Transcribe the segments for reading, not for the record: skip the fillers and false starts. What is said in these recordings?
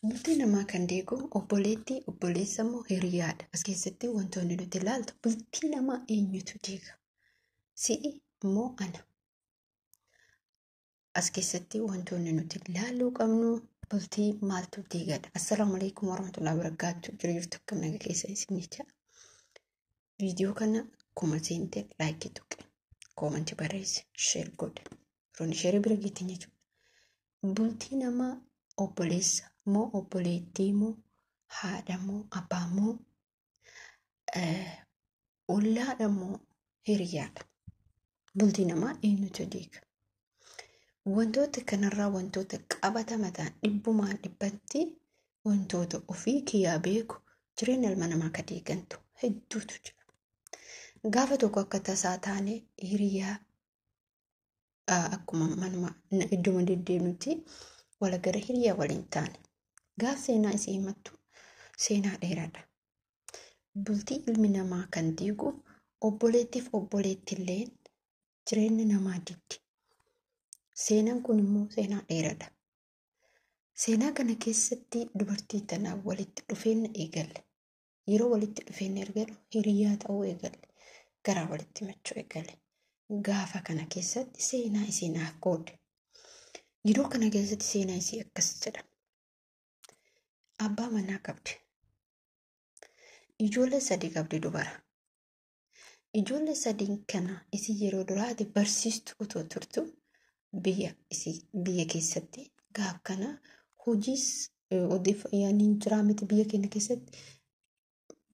Bultii namaa kan diigu obboleettii, obboleessa immoo hiriyaadha. As keessatti wantoonni nuti ilaaltu bultii namaa eenyutu diiga? Si'i immoo ana. As keessatti wantoonni nuti ilaaluu qabnu bultii maaltu diigadha? Assalaamu alaikum warahmatullahi wabarakatuh. Jiru jirtu akkam naga keessa isin jecha. Viidiyoo kana akkuma seente like tuqe, comment barreessi, share godhe. Yeroon share bira geettan jechuudha. Bultii namaa obboleessa moo obboleettii moo haadha moo abbaa moo ollaadha moo hiriyaadha. Bultii namaa eenyutu diiga? Wantoota kanarraa wantoota qabatama ta'an dhibbumaan dhibbatti wantoota ofii kiyyaa beeku jireenya ilma namaa ka diigantu hedduutu jira. Gaafa tokko akka tasaa taane hiriyaa akkuma manuma idduma deddeemnutti walagara hiriyaa waliin taane. Gaaf seenaa isii himattu seenaa dheeraadha. Bultii ilmi namaa kan diigu obboleettiif obboleettillee jireenya namaa diigdi. Seenaan kun immoo seenaa dheeraadha. Seenaa kana keessatti dubartii tanaaf walitti dhufeenya eegalle. Yeroo walitti dhufeenya eegalu hiriyaa ta'uu eegalle. Garaa walitti machuu eegalle. Gaafa kana keessatti seenaa isii naaf qoode. Yeroo kana keessatti seenaa isii akkas jedha. Abbaa manaa qabdi. Ijoollee sadii qabdi dubara. Ijoollee sadiin kana isii yeroo duraati barsiistuu otoo turtu biyya keessatti gaaf kana hojiis odeeffannoo jiraa miti biyya keenya keessatti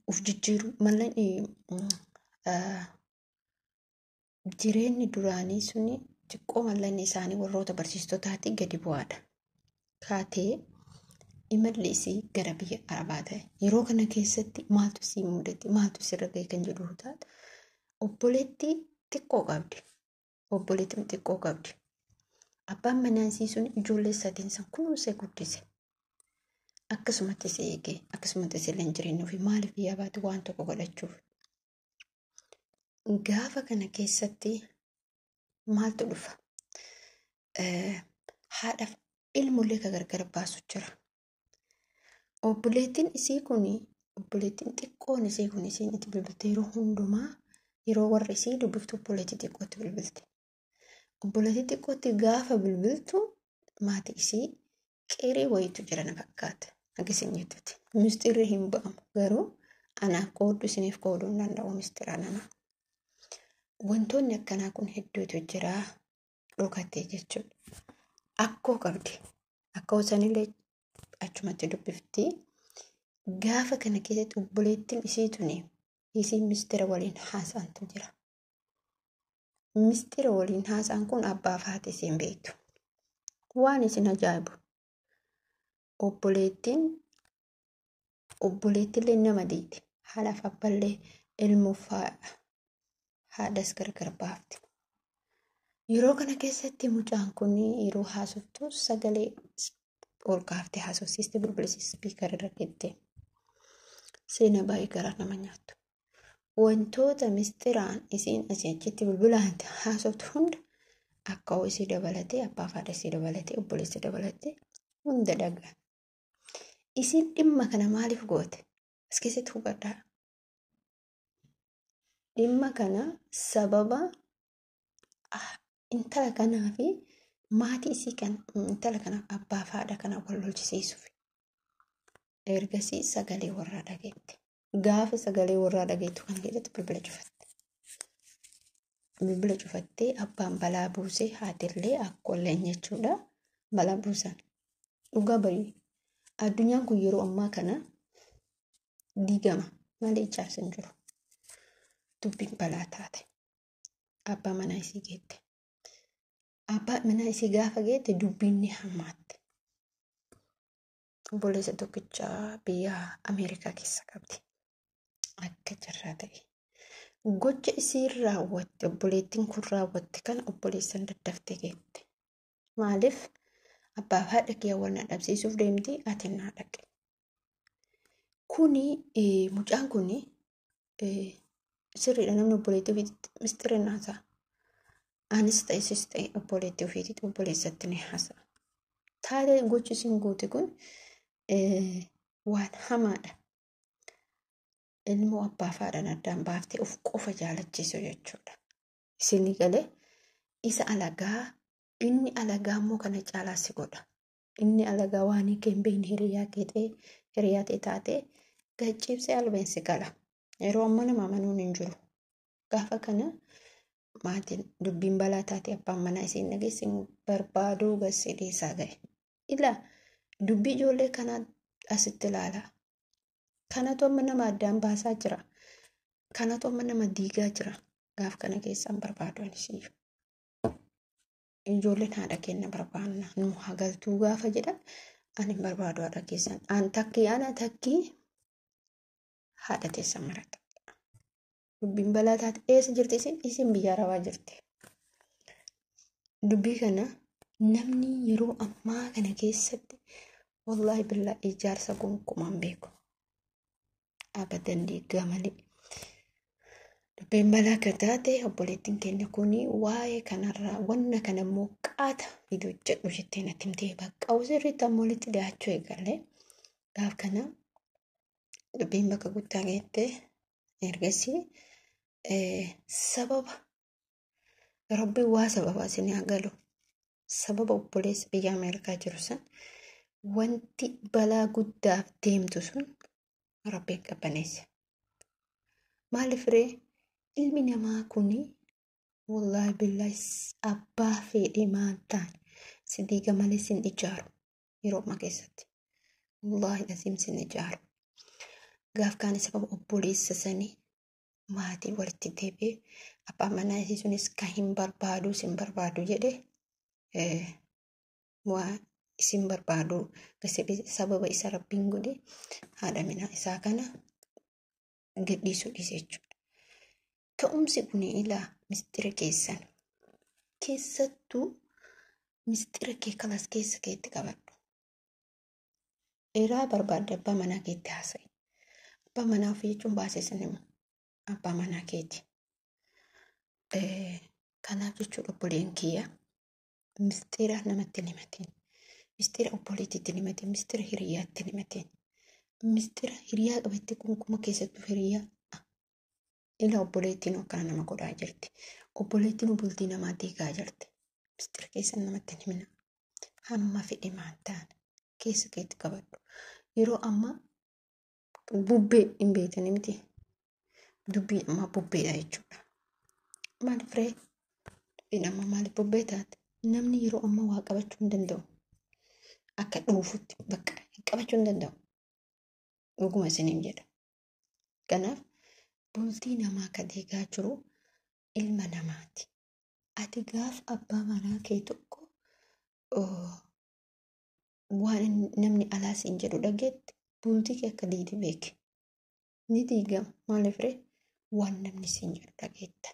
of jijjiiruu malleen jireenyi duraanii suni xiqqoo malleen isaanii warroota barsiistotaatii gadi bu'aadha. Kaatee imalli isii gara biyya Arabaa ta'e. Yeroo kana keessatti maaltu isii mudate maaltu isirra ga'e kan jedhu taate obboleettii xiqqoo qabdi. Obboleettiin xiqqoo qabdi. Abbaan manaa isii sun ijoollee sadiin san kunuunsee guddise. Akkasumatti isii eegee akkasumatti isii illee jireenya ofii maaliif biyyaa baate waan tokko godhachuuf. Gaafa kana keessatti maaltu dhufa? Haadhaaf ilmollee kan gargar baasu jira. Obboleettiin isii kun obboleettiin xiqqoon isii kun isiin itti bilbilte yeroo hundumaa yeroo warri isii dubbiftu obboleettii xiqqootti bilbilti. Obboleettii xiqqootti gaafa bilbiltu maatii isii qeeree wayiitu jira na fakkaata. Akka isin jettutti. Mistirri hin ba'amu garuu anaaf qooddu isiniif qooduu hin danda'u mistira nana. Wantoonni akkanaa kun hedduutu jira dhokatee jechuudha. Akkoo qabdi. Akkoo sanillee achumatti dubbifti. Gaafa kana keessatti obboleettiin isii tuni isiin mistira waliin haasa'antu jira. Mistira waliin haasa'an kun abbaa fi haati isiin beektu. Waan isin ajaa'ibu obboleettiin obboleettillee nama diidi. Haadhaaf abballee ilmuuf haadhas gargar baafti. Yeroo kana keessatti mucaan kun yeroo haasoftu sagalee ol kaaftee haasofsiiste bilbilisi ispiikara irra keettee. Seenaa baay'ee garaa nama nyaattu. Wantoota mistiraan isiin asii achitti bilbilaan haasoftu hunda akka isii dabalatee abbaa fi haadha isii dabalatee obboleessa dabalatee hunda dhagaa. Isiin dhimma kana maaliif goote? As keessatti hubadhaa. Dhimma kana sababa intala kanaa fi maatii isii kana intala kanaaf abbaa fi haadha kana wal lolchisiisuuf. Ergasii sagalee warraa dhageette. Gaafa sagalee warraa dhageettu kana keessatti bilbila cufatte. Bilbila cufattee abbaan balaa buusee haatillee akkoolleen jechuudha balaa buusan. Dhugaa barii addunyaan kun yeroo ammaa kana diigama malee ijaarsa hin jiru. Dubbiin balaa taate. Abbaa manaa isii geette. Abbaa manaa isii gaafa geette dubbiin ni hammaatte. Obboleessa tokkicha biyya Ameerikaa keessa qabdi. Akka carraa ta'e. Gocha isiin raawwatte obboleettiin kun raawwatte kana obboleessan daddaftee geette. Maaliif abbaa fi haadha kiyya wal na dhabsiisuuf deemti ati naa dhaqe. Kuni mucaan kuni sirriidha namni obboleettii ofiitti mistira ni haasa'a. Anis ta'e sis ta'e obboleettii ofiitti obboleessatti ni haasa'a. Taatee gochi isiin goote kun Waan hamaadha. Ilmoo abbaa fi haadhaan addaan baaftee of qofa jaalachiisu jechuudha. Isinii galee isa alagaa inni alagaa immoo kana caalaa si godha. Inni alagaa waan kee hin beekne hiriyaa kee ta'e hiriyaa ta'e taatee gachiibsee albeensi gala. Yeroo ammaa nama amanuun hin jiru. Gaafa kana maatiin dubbiin balaa taate abbaan manaa isiin dhageessin barbaaduu gassee dhiisaa ga'e. Ilaa dubbii ijoollee kanaa asitti ilaalaa. Kanatu amma nama addaan baasaa jira. Kanatu amma nama diigaa jira. Gaaf kana keessaan barbaadu anisiyyuu. Ijoolleen haadha keenya barbaanna. Nu hagaltuu gaafa jedhan ani hin barbaadu haadha keessan. An takkii ana takkii haadha teessan marata. Dubbiin balaa taate eessa jirti isin? Isin biyya arabaa jirti. Dubbii kana namni yeroo ammaa kana keessatti wallaahi billaa ijaarsa gonkumaan beeku. Abadan diigaa malee. Dubbiin balaa kan taate obboleettiin keenya kun waa'ee kanarraa wanna kana immoo qaata iddoo jedhu jettee natti himtee bakka sirriitti ammoo walitti dhiyaachuu eegalee gaaf kana dubbiin bakka guddaa geette ergasii sababa rabbiin waa sababa isin haa galu sababa obboleessa biyya Ameerikaa jiru san wanti balaa guddaaf deemtu sun rabbiin qabbaneessa. Maaliif ree ilmi namaa kuni wallaahi billaahi abbaa fedhe maal taane si diiga malee sin ijaaru yeroo ammaa keessatti. Wallaahi asiin sin ijaaru. Gaaf kaan sababa obboleessa sanii maatii walitti deebi'ee abbaan manaa isii sunis kan hin barbaadu sin barbaadu jedhe waa isin barbaadu sababa isa rabbiin godhe haadha manaa isaa kana gadhiisuu dhiise jechuudha. Ka'umsi kun ilaa mistira keessan keessattuu mistira kee kalas keessa keetti qabadhu. Dheeraa barbaadde abbaa manaa keetti haasa'i. Abbaa manaa ofii jechuun baasee himu. Abbaa manaa keeti. Kanaaf jechuudha obboleen kiyya mistira namatti hin himatiin. Mistira obboleettiitti hin himatiin. Mistira hiriyaatti hin himatiin. Mistira hiriyaa qabatte kunkuma keessattuu hiriyaa ila obboleettiin akkana nama godhaa jirti. Obboleettiin bultii namaa diigaa jirti. Mistira keessan namatti hin himina. Hamma fedhe maal ta'an keessa keetti qabadhu. Yeroo ammaa bubbee hin beektan miti. Dubbiin ammaa bubbeedha jechuudha. Maaliif ree? Dubbiin ammaa maaliif bubbee taate? Namni yeroo ammaa waa qabachuu hin danda'u. Akka dhuufutti bakka qabachuu hin danda'u. Dhuguma isiniin jedha. Kanaaf bultii namaa kan diigaa jiru ilma namaati. Ati gaaf abbaa manaa kee tokko waan namni alaa siin jedhu dhageette bultii kee akka diidi beeki. Ni diigama maaliif ree? Waan namni siin jedhu dhageetta.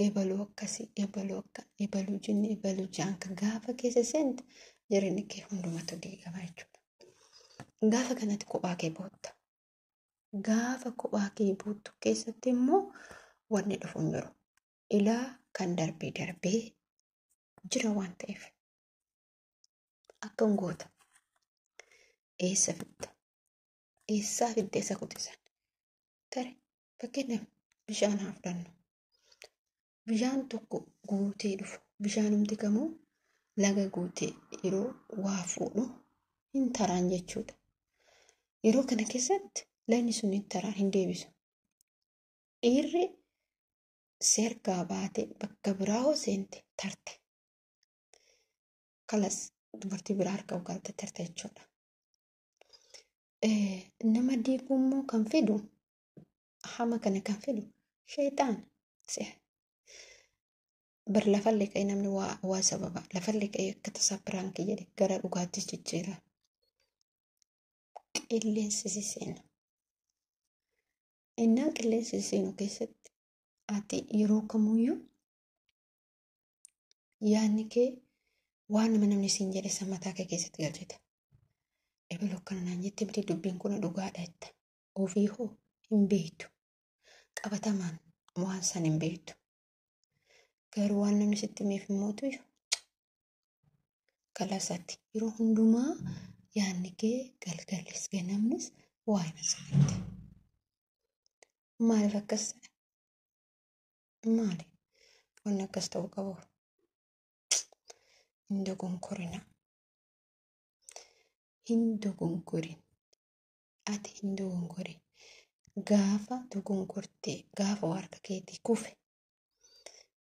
Ebaluu akkasii, ebaluu akkana, ebaluu jinni, ebaluu jaanka gaafa keessa seente jireenyi kee hundumatu diigama jechuudha. Gaafa kanatti kophaa kee bootta. Gaafa kophaa kee boottu keessatti immoo wanni dhufu hin jiru. Ilaa kan darbee darbee jira waan ta'eef. Akkam goota? Eessa fidda? Eessaa fidda isa kutisan? Tare fakkeenyaaf bishaan haa fudhannu. Bishaan tokko guutee dhufu. Bishaanumti kamuu laga guutee yeroo waa fuudhu hin taraan jechuudha. Yeroo kana keessatti lagni sun hin taraan hin deebisu. Dhiirri seergaa baatee bakka biraa hoo seente tarte. Kalas dubartii biraa harka galte tarte jechuudha. Nama diiguu immoo kan fidu hama kana kan fidu sheexaana. Bar lafallee ka'ee namni waa sababa lafallee ka'ee akka tasaa piraankii jedhe gara dhugaattis jijjiira. Qilleensi si seena. Innaan qilleensi si seenu keessatti ati yeroo kamuyyuu yaadni kee waan nama namni siin jedhe san mataa kee keessatti galchita. Ebaluu akkana naan jette miti dubbiin kun dhugaadha jetta. Ofii hoo hin beektu. Qabatamaan waan san hin beektu. Garuu waan namni sitti himeef immoo kalaasatti yeroo hundumaa Yaadni kee galgallis ganamnis waa'ee saniiti. Maaliif akkas ta'e? Maali? Wanni akkas ta'uu qabu? Hin dogongorinaa. Hin dogongorin. Ati hin dogongorin. Gaafa dogongortee gaafa harka keetii kufe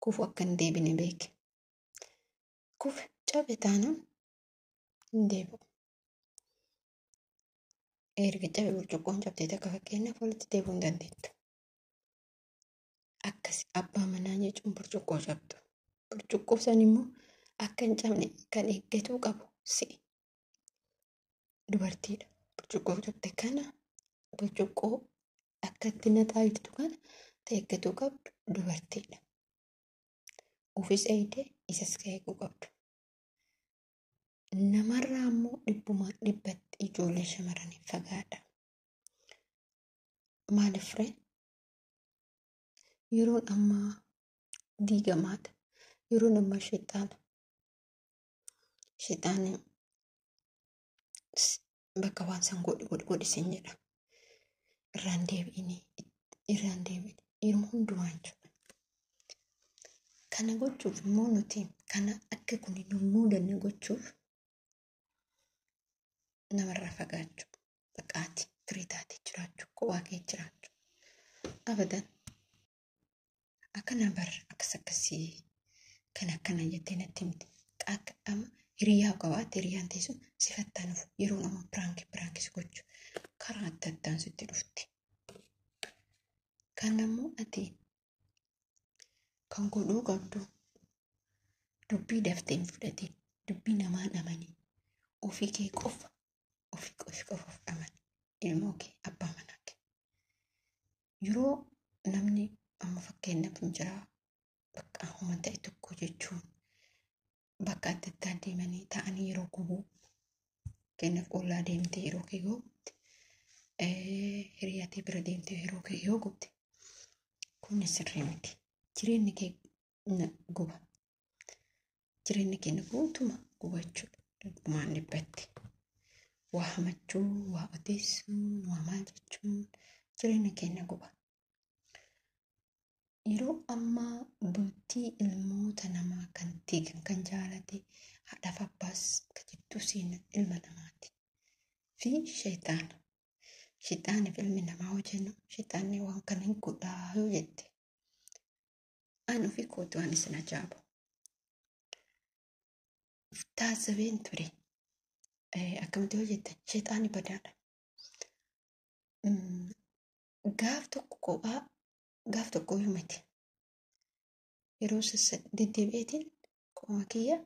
kufu akka hin deebine beeki. Kufe cabe taanaan hin deebi'u. Erga cabe burcuqqoon cabdee takka fakkeenyaaf walitti deebi'uu hin dandeettu. Akkas abbaa manaa jechuun burcuqqoo cabdu. Burcuqqoo san immoo akka hin cabne kan eeggatuu qabu si'i. Dubartiidha. Burcuqqoo cabde kana burcuqqoo akka itti naxaa jirtu kana eeggatuu qabdu dubartiidha. Ofis eegdee isas eeguu qabdu. Namarraa immoo dhibbumaan dhibbatti ijoollee shamarranii fagaadha. Maaliif ree? Yeroon ammaa diigamaadha. Yeroon ammaa shexaana. Shexaanni bakka waan san godhi godhi godhi sin jedha. Irraan deebi'inii irraan deebi'in yeroo hundumaa jechuudha. Kana gochuuf immoo nuti kana akka kun nu mudanne gochuuf namarraa fagaachuu, baqaati, firii taatee jiraachuu, kophaa kee jiraachuu. Abadan akkana bar akkas akkasii kan akkana jettee natti himti. Akka amma hiriyaa qabaatte hiriyaan teessu si fattanuuf yeroo nama piraankii piraankis gochuu karaa adda addaan sitti dhufti. Kan ammoo ati kan godhuu qabdu dubbii daftee hin fudhatin, dubbii namaan amanii, ofii kee qofa ofii qofa of amani, ilmoo kee abbaa manaa kee. Yeroo namni amma fakkeenyaaf hin jiraa bakka uuman ta'e tokko jechuun bakka adda addaa deemanii taa'anii yeroo gubuu fakkeenyaaf ollaa deemtee yeroo kee yoo gubde hiriyaa bira deemtee yeroo kee yoo gubde kun sirrii miti. Jireenyi kee guba. Jireenyi keenya guutuma gubachuudha. Dhibbumaan dhibbatti. Waa hamachuu, waa odeessuun, waa maal jechuun jireenya keenya guba. Yeroo ammaa bultii ilmoota namaa kan diigan kan jaalate haadhaaf abbaas kan jidduu seenan ilma namaati. Fi sheexaana. Sheexaaniif ilmi namaa hoo jennu sheexaanni waan kana hin godhaa yoo jette. Ani ofii kootu waan isin ajaa'ibu. Taasifeen ture. Akkamitti yoo jettan sheexaanni badaadha. Gaaf tokko kophaa gaaf tokko iyyuu miti. Yeroo deddeebi'eetiin kophaa kiyya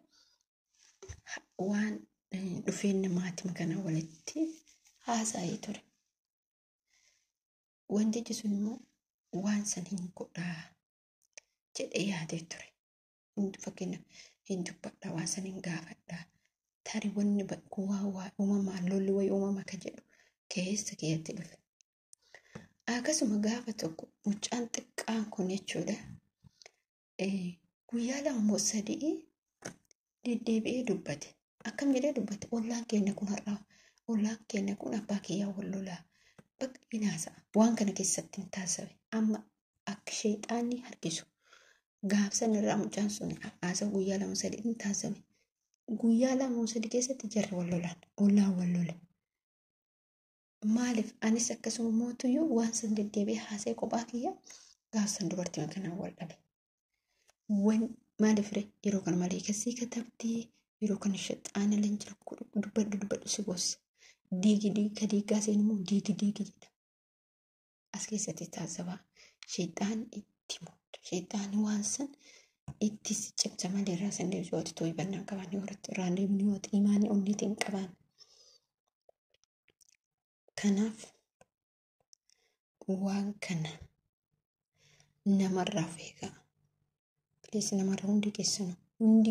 waan dhufeen maatii kana walitti haasa'ee ture. Wantichi sun immoo waan san hin godhaa jedhee yaadee ture. Fakkeenyaaf hin dubbadhaa waan san hin gaafadhaa. Tarii wanni waa uumamaan lolli wayii uumama kan jedhu keessa kiyyatti dhufe. Akkasuma gaafa tokko mucaan xiqqaan kun jechuudha guyyaa lama moo sadii deddeebi'ee dubbate. Akkam jedhee dubbate ollaan keenya kun har'aa ollaan keenya kun abbaa kiyyaa wal lolaa bakka hin haasa'a. Waan kana keessatti hin taasifamu. Amma akka sheexaanni harkisu gaafsan irraa mucaan sun haasa'u guyyaa lama sadii hin taasifame. Guyyaa lama sadii keessatti jarri wal lolan ollaan wal lole. Maaliif anis akkasuma mootuyyuu waan san deddeebi'ee haasa'e kophaa kiyya gaafsan dubartii kanaan wal dhabe. Maaliif ree yeroo kana malee kasii katabdee yeroo kana shaxaana leenjira dubbadhu dubbadhu si boossa. Diigi diigi diigaa seen immoo diigi diigi jedha. As keessatti taasifaa sheexaan itti mudda sheexaan waan san itti si cimsa malee irraa san deebisu yoo ta'u hubannaa qaban yoo irratti irraan deemnu yoo ta'u imaanni onniitiin qaban. Kanaaf waan kana namarraa of eegaa. Bileessi namarraa hundi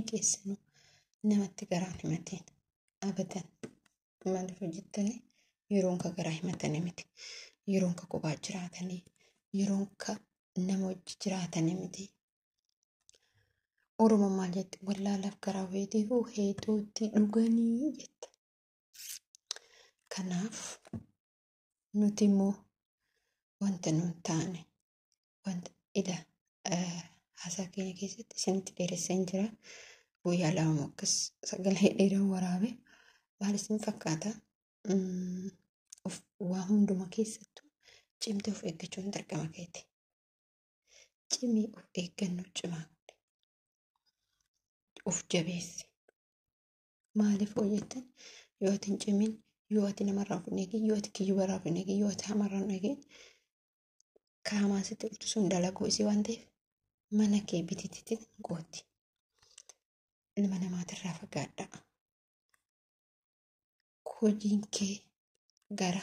keessanuu namatti garaa himateen abadan maaliif hojjettanii yeroon ka garaa himatanii miti. Yeroon ka kophaa jiraatanii yeroon ka nama wajji jiraatanii miti. Oromoon maal jetti wallaalaaf garaa weetiifuu heexootti dhuganii jetta. Kanaaf nuti immoo wanta nuun taane wanta ila haasaa keenya keessatti isinitti dheeresseen jira. Guyyaa 2 akkas sagalee dheeraa waraabe maal isin fakkaata? Waa hunduma keessattuu cimtee of eeggachuun dirqama keeti. Cimii of eeggannoo cimaa godhi. Of jabeessi. Maaliif hojjettan yoo ati hin cimin, yoo ati namarraa of hin eegin, yoo ati kiyyibarraa of hin eegin, yoo ati hamarraa hin eegin, kaamaa sitti dhuftu sun dalaguu isii waan ta'eef mana kee bitititti qooti. Ilma namaatirraa fagaadhaa. Hojiin kee gara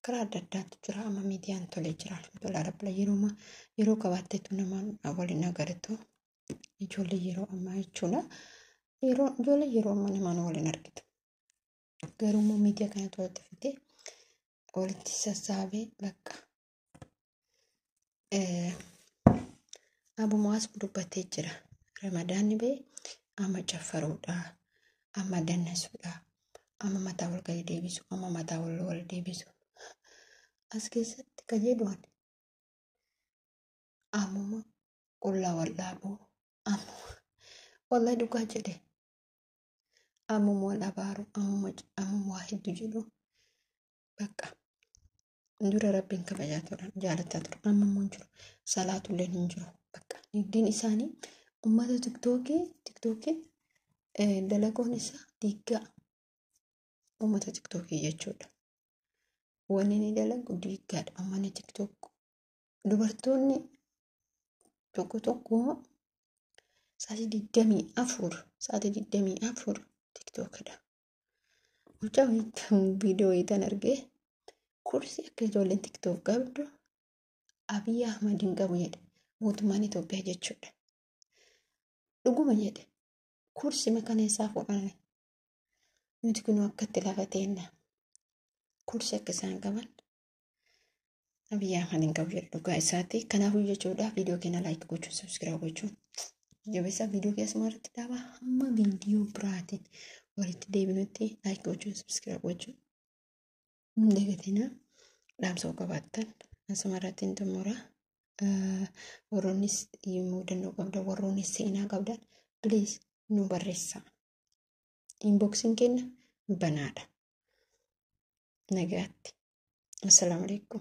karaa adda addaatu jira. Amma miidiyaan tolee jira. Alhamdulillah rabbil yeroo qabaatteetu namaan waliin agartu. Ijoollee yeroo ammaa jechuudha. Ijoollee yeroo ammaa namaan waliin argitu. Garuu immoo miidiyaa kanatu walitti fidee walitti sassaabee bakka. Abu Mu'aaz dubbatee jira. Ramadaanni ba'e amma caffaruudha, amma dannasuudha, amma mataa wal gadi deebisu, amma mataa wal wal deebisu. As keessatti kan jedhu ammuma qullaa wal dhaabuu, ammuma wallahi dhugaa jedhe, ammuma wal abaaru, ammuma waa hedduu jedhu bakka. Dura rabbiin kabajaa turan, jaalataa turan, amma immoo hin jiru. Salaatulleen hin jiru. Bakka nigdiin isaanii uummata tiktookiin dalagoon isaa diiggaa uummata tiktookii jechuudha. Wanni inni dalagu diiggaadha. Uummanni tiktook dubartoonni tokko tokko sa'aatii 24 sa'aatii 24 tiktookidha. Mucaa viidiyoo wayiitan argee kursii akka ijoolleen tiktook qabdu Abiy Ahmad hin qabu jedhe. Mootummaan Itoophiyaa jechuudha. Dhuguma jedhe. Kursii makana isaa fuudhame. Nuti kun akkatti lafa teenna. Kursii akka isaan qaban Abiy Ahmad hin qabu jedhe dhugaa isaati. Kanaafuu jechuudha viidiyoo keenya laayik gochuun sabskiraayib gochuun jabeessaa viidiyoo keessumaa irratti dhaabaa hamma viidiyoo biraatiin walitti deebinutti laayik gochuun sabskiraayib gochuun hin dagatinaa. Dhaamsa qabaattan asuma irratti hin xumura. Warroonnis mudannoo qabdan, warroonnis seenaa qabdan, please nu barreessaa. Inboxiin keenya banaadha. Nagaatti. Assalaamu alaikum.